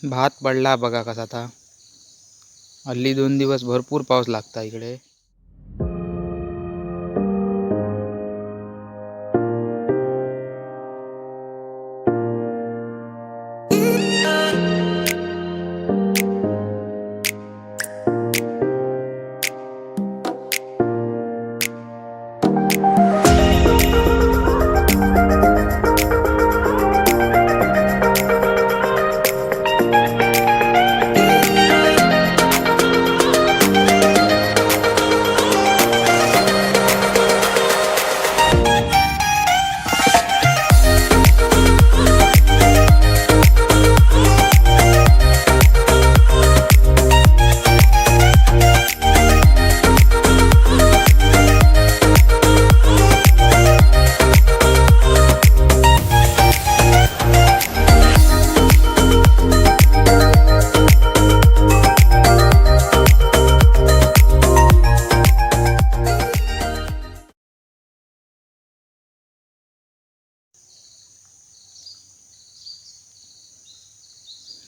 भात पडला बघा कसा आता. हल्ली 2 दिवस भरपूर पाऊस लागता इकडे.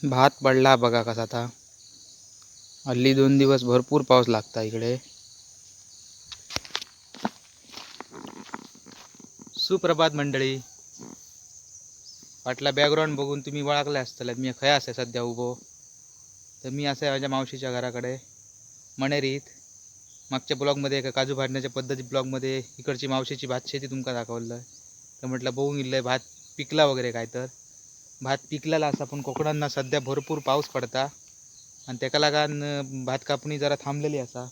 भात पडला बघा कसा आता. हल्ली 2 दिवस भरपूर पाऊस लागता इकडे. सुप्रभात मंडळी. पाटला बॅकग्राऊंड बघून तुम्ही वळखले असतले मी खंय आसा सध्या उभो. तर मी असा माझ्या मावशीच्या घराकडे मणेरीत. मागच्या ब्लॉगमध्ये एका काजू भाजण्याच्या पद्धती ब्लॉगमध्ये इकडची मावशीची भात शेती तुमका दाखवलं. तर म्हटलं बघून इल्लंय भात पिकला वगैरे काय. तर भात पिकलेला असा, पण कोकणांना सध्या भरपूर पाऊस पडता आणि तेका लागून भात कापणी जरा थांबलेली असा.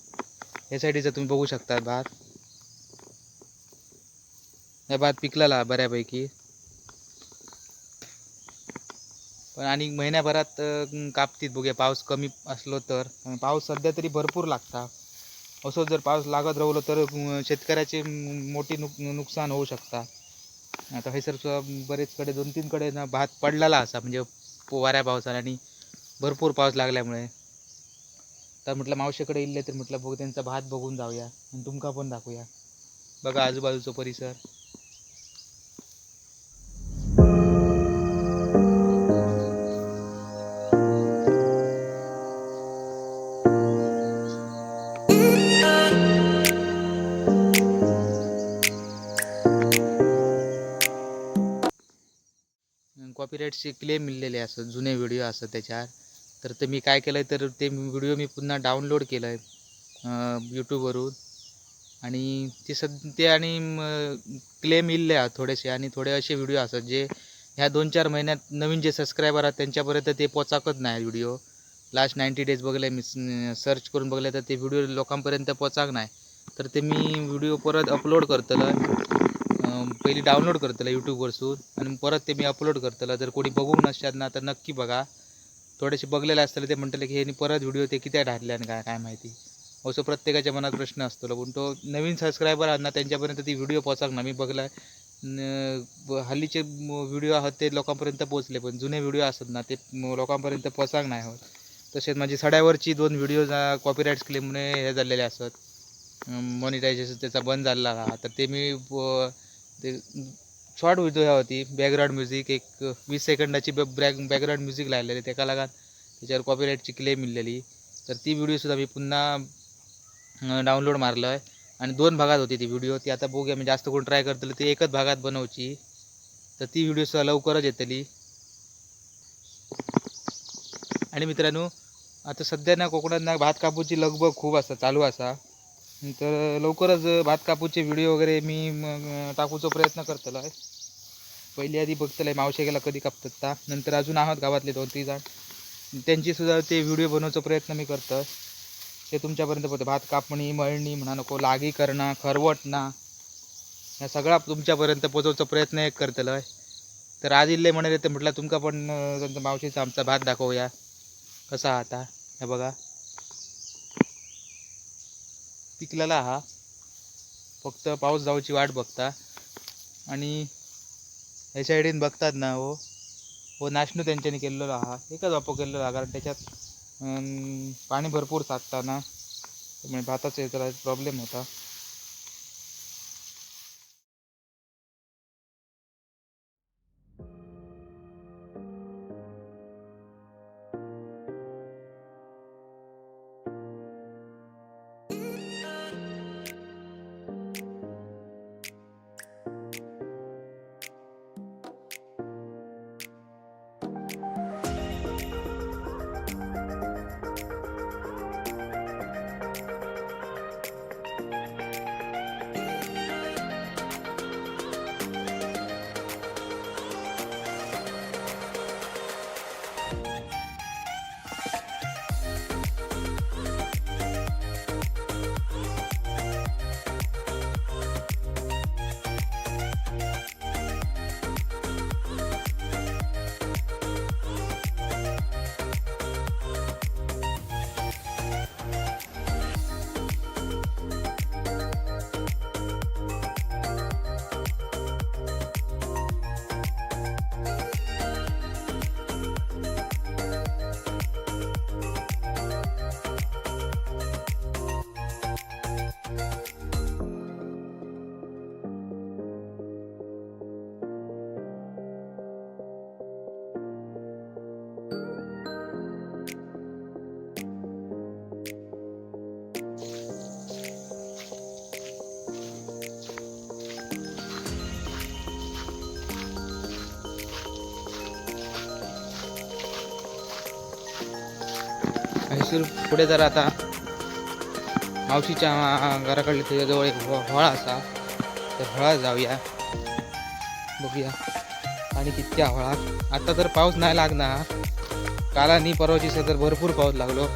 ह्या साईडीचं तुम्ही बघू शकता भात, हे भात पिकलेला बऱ्यापैकी. पण आणि महिन्याभरात कापतीत बघूया पाऊस कमी असलो तर. पाऊस सध्या तरी भरपूर लागता. असो जर पाऊस लागत राहिलो तर शेतकऱ्याचे मोठी नुकसान होऊ शकता. आता हैसर सुद्धा बरेच कडे 2-3 कडे ना भात पडलेला असा, म्हणजे वाऱ्या पावसाने आणि भरपूर पाऊस लागल्यामुळे. तर म्हटलं मावशीकडे इल्ले तर म्हटलं बघू त्यांचा भात बघून जाऊया आणि तुमका पण दाखवूया. बघा आजूबाजूचा परिसर. कॉपीराईटचे क्लेम मिळलेले असत, जुने व्हिडिओ असत त्याच्यावर. तर ते मी काय केलं तर ते व्हिडिओ मी पुन्हा डाउनलोड केलं आहे यूट्यूबवरून आणि ते ते आणि क्लेम इल्ले आहेत थोडेसे. आणि थोडे असे व्हिडिओ असत जे ह्या 2-4 महिन्यात नवीन जे सबस्क्रायबर आहेत त्यांच्यापर्यंत ते पोचाकच नाही व्हिडिओ. लास्ट 90 डेज बघले मी, सर्च करून बघले तर ते व्हिडिओ लोकांपर्यंत पोचाक नाही. तर ते मी व्हिडिओ परत अपलोड करतलं, पहिली डाउनलोड करतलं यूट्यूबवरसून आणि परत ते मी अपलोड करतलं. जर कोणी बघून नसतात ना तर नक्की बघा. थोडेसे बघलेले असतले ते म्हणतले की ह्यांनी परत व्हिडिओ ते किती घातले आणि काय काय माहिती, असं प्रत्येकाच्या मनात प्रश्न असतो. पण तो नवीन सबस्क्रायबर आहेत ना त्यांच्यापर्यंत ती व्हिडिओ पोचाक ना. मी बघला हल्लीचे व्हिडिओ आहात ते लोकांपर्यंत पोचले, पण जुने व्हिडिओ असत ना ते लोकांपर्यंत पोचाक नाही होत. तसेच माझी सड्यावरची 2 व्हिडिओ कॉपीराईट्स क्लेमने हे झालेले असत, मॉनिटायझेशन त्याचा बंद झालेला हा. तर ते मी ते शॉर्ट व्हिडिओ ह्या होती, बॅकग्राऊंड म्युझिक एक 20 सेकंदाची बॅकग्राऊंड म्युझिक लागलेली, त्याका लागून त्याच्यावर कॉपीराईटची क्लेम मिळलेली. तर ती व्हिडिओसुद्धा मी पुन्हा डाउनलोड मारलं आहे आणि 2 भागात होती ती व्हिडिओ. ती आता बघूया, मी जास्त कोण ट्राय करतलं ती एकच भागात बनवची. तर ती व्हिडिओसुद्धा लवकरच येतली. आणि मित्रांनो आता सध्या ना कोकणात ना भात कापूची लगबग खूप असा चालू असा. तर लवकरच भात कापूचे व्हिडिओ वगैरे मी टाकूचा प्रयत्न करतलो आहे. पहिली आधी बघतलं आहे मावशे गेला कधी कापतात ता, नंतर अजून आहोत गावातले 2-3 जण, त्यांचीसुद्धा ते व्हिडिओ बनवायचा प्रयत्न मी करतो. ते तुमच्यापर्यंत पोहोचतो. भात कापणी, मळणी म्हणा नको, लागी करणं, खरवटणं, ह्या सगळा तुमच्यापर्यंत पोहोचवचा प्रयत्न एक करतलो आहे. तर आज इल्ले म्हणाले तर म्हटलं तुमका पण त्यांचा मावशीचा आमचा भात दाखवूया कसा आता. हे बघा पिकलेला हा, फक्त पाऊस जाऊची वाट बघता. आणि ह्या साईडीन बघतात ना हो हो नाशणू त्यांच्यानी केलेलो हा, एकच वापर केलेलो हा, कारण त्याच्यात पाणी भरपूर साचता ना, त्यामुळे भाताचा जरा प्रॉब्लेम होता. हयसूर पुढे जरा आता मावशीच्या घराकडे त्याच्याजवळ एक व्हळ असा, त्या व्हळात जाऊया, बघूया आणि कितक्या व्हळात. आता तर पाऊस नाही लागणार, काल आणि परवाच्या दिवसा तर भरपूर पाऊस लागलो.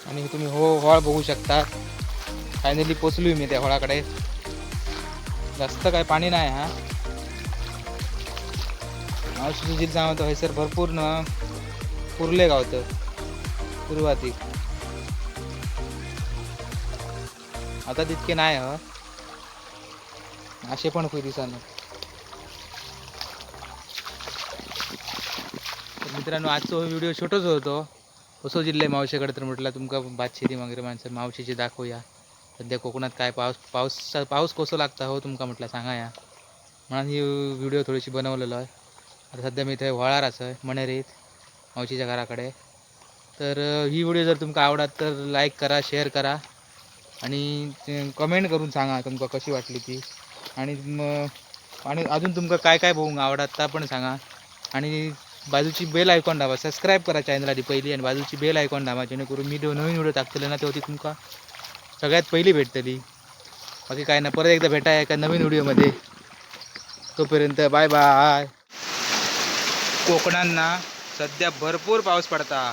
आणि तुम्ही हो व्हळ बघू शकता. फायनली पोचलोय मी त्या व्हळाकडे. जास्त काय पाणी नाही हा. मावशीची जीत सांगतो हयसर भरपूर ना पुरले गावतं सुरुवातीक, आता तितके नाही ह. असे पण खुय दिसाना. तर मित्रांनो आजचो व्हिडिओ छोटोच होतो. कसो जिल्हे मावशीकडे तर म्हटलं तुमका भातशेती वगैरे माणसं मावशीची दाखवूया. सध्या कोकणात काय पाऊस पाऊस पाऊस कसो लागता हो तुमका म्हटलं सांगा या, म्हणून ही व्हिडिओ थोडीशी बनवलेलो आहे. आता सध्या मी इथे व्हळार आसय मणेरीत मावशीच्या घराकडे. तर ही व्हिडिओ जर तुमका आवडत तर लाईक करा, शेअर करा आणि कमेंट करून सांगा तुमका कशी वाटली ती. आणि मग आणि अजून तुमका काय काय बघूंक आवडत ता पण सांगा. आणि बाजूची बेल आयकॉन दाबा, सबस्क्राईब करा चॅनल आधी पहिली आणि बाजूची बेल आयकॉन दाबा, जेणेकरून मी नवीन व्हिडिओ टाकतले ना तेव्हा ती तुमका सगळ्यात पहिली भेटतली. बाकी काय ना, परत एकदा भेटाय एका नवीन व्हिडिओमध्ये. तोपर्यंत बाय बाय. कोकणांना सध्या भरपूर पाऊस पडता.